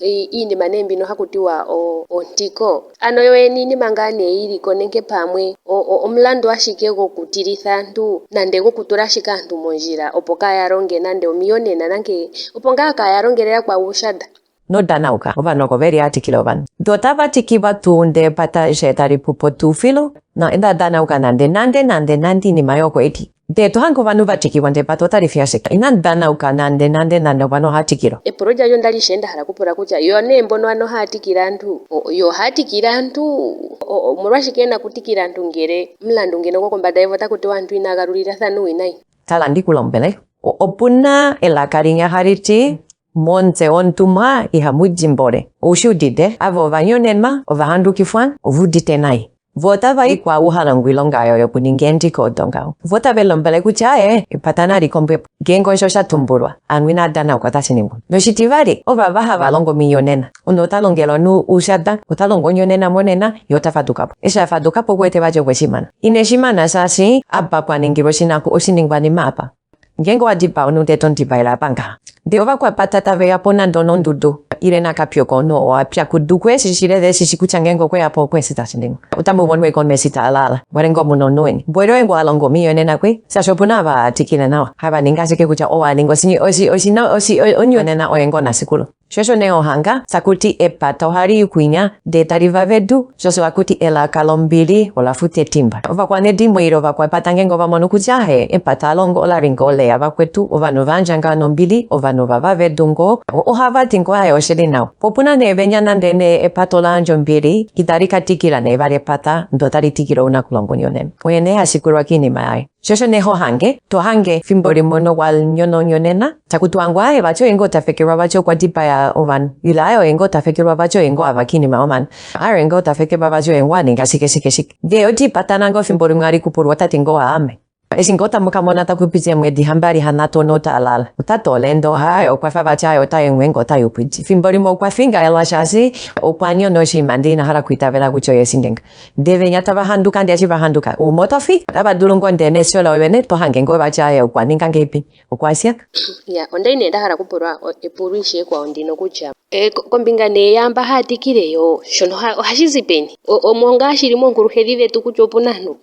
Iinima nee mbino haku tiwa ontiko, ano yo yene iinima ngaa nee yi li ko nenge pamwe omulandu ashike gokutilitha aantu nande gokutula ashike aantu mondjila opo kaaya longe nande omiyonena nenge opo ngaa kaaya longele yakwawo uushada. No danauka, ovanhu oko veli atikile ovanhu. Ndee otava tikilwa tuu ndee epata eshi tali pupo tuu filu? No inda danauka nande nande nande nande iinima yoko eti. Ndee to hange ovanhu va tikilwa ndee epata otali fi ashike. Inandi danauka nande nande nande ovanhu ohaa tikilwa. Epulo lyandje onda li ishewe nda hala okupula kutya yo nee mbono ano haya tikile aantu, yo ohaya tikile aantu omolwashike yena okutikila aantu ngele omulandu ngeno gwokombanda yevi otaku tiwa aantu inaya galulilathana uuwinayi? Tala ndi ku lombwele, opu na elaka linya hali ti, Momutse wontumwa ihamu di mbole. Ou shi udite? Ava ova nyonenwa, ova handukifwa, ove udite nai. Vo otava i kwaau ha longo oilonga oyo yokuninga eendiko odo ngaho. Vo otave lombwele kutya, Aye, epata nali kombwe po. Ngeenge osho sha tumbulwa, hano ina danauka otashi ningwa. Noshitivali, ovava hava longo ominyonena. Omunhu ota longele omunhu oushada, ota longo onyonena monena, ye ota faduka po. Eshi a faduka po oku wete vati okwe shi mana. Ine shi mana shaashi apa pwa ningilwa oshiningwanima apa. Ngeenge owa dipaa omunhu ndee to mu dipaele apa ngaha, ndee ovakwapata tave ya po nande onondudu ile nakapyoko omunhu oo a pya kudu kwe shi shile ve shi shi kutya ngeenge okwe ya po okwe shi tashi ningwa. Otamu mono ashike omunhu eshi ta alaala. Wale ngoo omu na omunhu weni. Mboli oye ngoo a longa omiyonena kwe, shaashi opu na ava hava tikile nawa, hava ningi ashike kutya ou a ninga onyonena oye ngoo nasikulo. Sho osho nee ohanga taku ti epata ohali i kwinya ndee tali vava edu, sho osho haku ti elaka lombili ola futa etimba. Ovakwanedimo ile ovakwapata ngeenge ova mono kutya he epata alo ola li ngoo leya vakwetu, ovanhu ova yandja ngaa nombili, ovanhu ova vava edu ngoo, ohava ti ngoo aaye oshi li nawa. Po opu na nee venya nande nee epata ola yandja ombili, itali ka tikila nee vali epata ndee otali tikile ou nakulonga onyonena. Oye nee ha shikulwa kiinima yaye. Sho osho nee ho hange, to hange fimbo limwe nokwa nyona onyonena, Taku tiwa ngoo aaye vati oye ngoo ta fekelwa vati okwa dipaya ovanhu ile aaye oye ngoo ta fekelwa vati oye ngoo a vaka iinima yovanhu aaye oye ngoo ta fekelwa vati oye ngoo a ninga shike shike shike ndee ota ipatana ngoo fimbo limwe ali kupulwa ota ti ngoo aame eshi ngoo tamu ka mona taku piti eemwedi hambali hanhatu omunhu ota lala ota toola eendooxa aaye okwa fa vati aaye ota yengwe ngoo ota yupwidi fimbo limwe okwa fingaelwa shaashi okwa nyona oshinima ndee ina hala okwiitavela kutya oye eshi ninga Ndee venya tava handuka ndee eshi va handuka umwe ota fi otava dulu ngoo ndee nefyo laye vene to hange ngoo vati aaye okwa ninga ngeipi okwa fya. Ya, onda li nee nda hala okupula epulo ishewe ekwawo ndino kutya, kombinga nee yaamba haya tikile yo, shono ohashi zi peni? Omo ngaa shili moonkuluhedhi dhetu kutya opu na aantu?